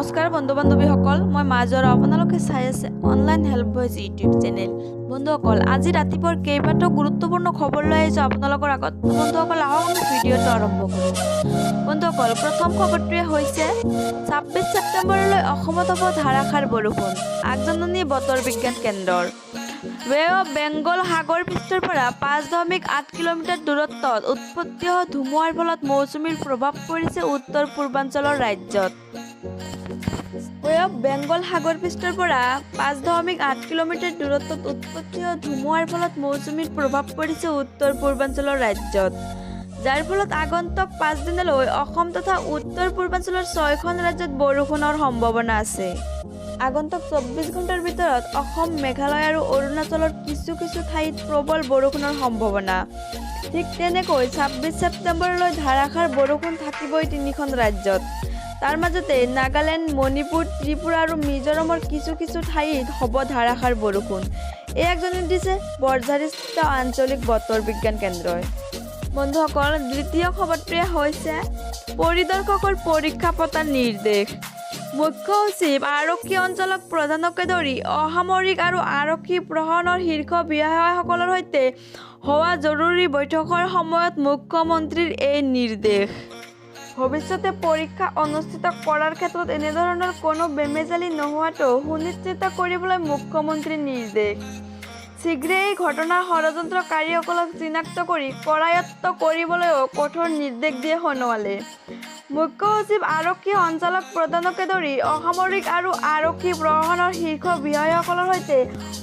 নমস্কাৰ বন্ধু বান্ধৱীসকল, মই মাজৰ, আপোনালোকে চাই আছে online help voice YouTube channel. বন্ধুসকল, আজি ৰাতিপুৱাৰ কেইবাটাও গুৰুত্বপূৰ্ণ খবৰ লৈ আহিছোঁ আপোনালোকৰ আগত। বন্ধুসকল, আহক আমি ভিডিঅ'টো আৰম্ভ কৰোঁ। বন্ধুসকল, প্ৰথম খবৰটোৱে হৈছে 26 ছেপ্টেম্বৰলৈ অসমত হ'ব ধাৰাসাৰ বৰষুণ, আগজাননী বতৰ বিজ্ঞান কেন্দ্ৰৰ। বে অফ বেংগল সাগৰ পৃষ্ঠৰ পৰা 5.8 কিলোমিটাৰ দূৰত্বত উৎপত্তি হোৱা ধুমুহাৰ ফলত মৌচুমীৰ প্ৰভাৱ পৰিছে উত্তৰ পূৰ্বাঞ্চলৰ ৰাজ্যত। বে অফ বেংগল সাগৰ পৃষ্ঠৰ পৰা 5.8 কিলোমিটাৰ দূৰত্বত উৎপত্তি হোৱা ধুমুহাৰ ফলত মৌচুমীৰ প্ৰভাৱ পৰিছে উত্তৰ পূৰ্বাঞ্চলৰ ৰাজ্যত, যাৰ ফলত আগন্তুক 5 দিনলৈ অসম তথা উত্তৰ পূৰ্বাঞ্চলৰ ছয়খন ৰাজ্যত বৰষুণৰ সম্ভাৱনা আছে। আগন্তুক 24 ঘণ্টাৰ ভিতৰত অসম, মেঘালয় আৰু অৰুণাচলৰ কিছু কিছু ঠাইত প্ৰবল বৰষুণৰ সম্ভাৱনা। ঠিক তেনেকৈ 26 ছেপ্টেম্বৰলৈ ধাৰাসাৰ বৰষুণ থাকিবই তিনিখন ৰাজ্যত। তাৰ মাজতে নাগালেণ্ড, মণিপুৰ, ত্ৰিপুৰা আৰু মিজোৰামৰ কিছু কিছু ঠাইত হ'ব ধাৰাসাৰ বৰষুণ। এই আগজাননী দিছে বৰঝাৰীস্থিত আঞ্চলিক বতৰ বিজ্ঞান কেন্দ্ৰই। বন্ধুসকল, দ্বিতীয় খবৰটোৱে হৈছে পৰিদৰ্শকৰ পৰীক্ষা পতাৰ নিৰ্দেশ। মুখ্য সচিব, আৰক্ষী সঞ্চালক প্ৰধানকে ধৰি অসামৰিক আৰু আৰক্ষী প্ৰশাসনৰ শীৰ্ষ বিষয়াসকলৰ সৈতে হোৱা জৰুৰী বৈঠকৰ সময়ত মুখ্যমন্ত্ৰীৰ এই নিৰ্দেশ। ভৱিষ্যতে পৰীক্ষা অনুষ্ঠিত কৰাৰ ক্ষেত্ৰত এনেধৰণৰ কোনো বেমেজালি নোহোৱাটো সুনিশ্চিত কৰিবলৈ মুখ্যমন্ত্ৰীৰ নিৰ্দেশ। শীঘ্ৰে এই ঘটনাৰ ষড়যন্ত্ৰকাৰীসকলক চিনাক্ত কৰি কৰায়ত্ত কৰিবলৈও কঠোৰ নিৰ্দেশ দিয়ে সোণোৱালে। মুখ্য সচিব, আৰক্ষী সঞ্চালক প্ৰধানকে ধৰি অসামৰিক আৰু আৰক্ষী প্ৰশাসনৰ শীৰ্ষ বিষয়াসকলৰ সৈতে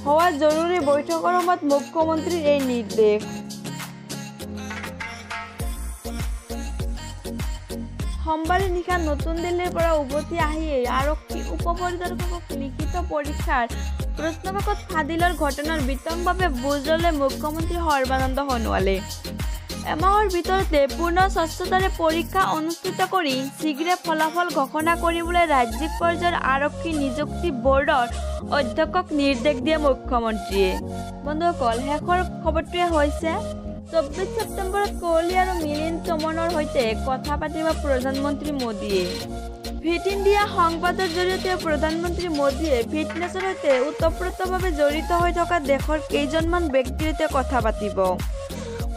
হোৱা জৰুৰী বৈঠকৰ সময়ত মুখ্যমন্ত্ৰীৰ এই নিৰ্দেশ। সোমবাৰে নিশা নতুন দিল্লীৰ পৰা উভতি আহিয়েই আৰক্ষী উপ পৰিদৰ্শকক লিখিত পৰীক্ষাৰ প্ৰশ্নকাকত ফাদিলৰ ঘটনাৰ বিতংভাৱে বুজ ল'লে মুখ্যমন্ত্ৰী সৰ্বানন্দ সোণোৱালে। এমাহৰ ভিতৰতে পূৰ্ণ স্বচ্ছতাৰে পৰীক্ষা অনুষ্ঠিত কৰি শীঘ্ৰে ফলাফল ঘোষণা কৰিবলৈ ৰাজ্যিক পৰ্যায়ৰ আৰক্ষী নিযুক্তি ব'ৰ্ডৰ অধ্যক্ষক নিৰ্দেশ দিয়ে মুখ্যমন্ত্ৰীয়ে। বন্ধুসকল, শেষৰ খবৰটোৱে হৈছে 24 ছেপ্টেম্বৰত কোহলি আৰু মিলিন্দ সোমনৰ সৈতে কথা পাতিব প্ৰধানমন্ত্ৰী মোদীয়ে। ফিট ইণ্ডিয়া সংবাদৰ জৰিয়তে প্ৰধানমন্ত্ৰী মোদীয়ে ফিটনেছৰ সৈতে ওতঃপ্ৰোতভাৱে জড়িত হৈ থকা দেশৰ কেইজনমান ব্যক্তিৰ সৈতে কথা পাতিব।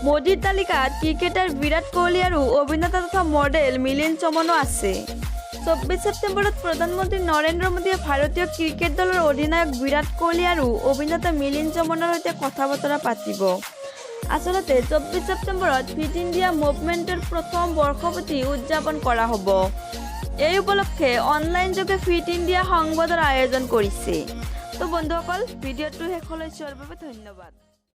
মোদীৰ তালিকাত ক্ৰিকেটাৰ বিৰাট কোহলি আৰু অভিনেতা তথা মডেল মিলিন্দ সোমনো আছে। 24 ছেপ্টেম্বৰত প্ৰধানমন্ত্ৰী নৰেন্দ্ৰ মোদীয়ে ভাৰতীয় ক্ৰিকেট দলৰ অধিনায়ক বিৰাট কোহলি আৰু অভিনেতা মিলিন্দ সোমনৰ সৈতে কথা বতৰা পাতিব। আচলতে 24 ছেপ্টেম্বৰত ফিট ইণ্ডিয়া মুভমেণ্টৰ প্ৰথম বৰ্ষপূৰ্তি উদযাপন কৰা হ'ব। এই উপলক্ষে অনলাইনযোগে ফিট ইণ্ডিয়া সংবাদৰ আয়োজন কৰিছে। তো বন্ধুসকল, ভিডিঅ'টো শেষলৈ চোৱাৰ বাবে ধন্যবাদ।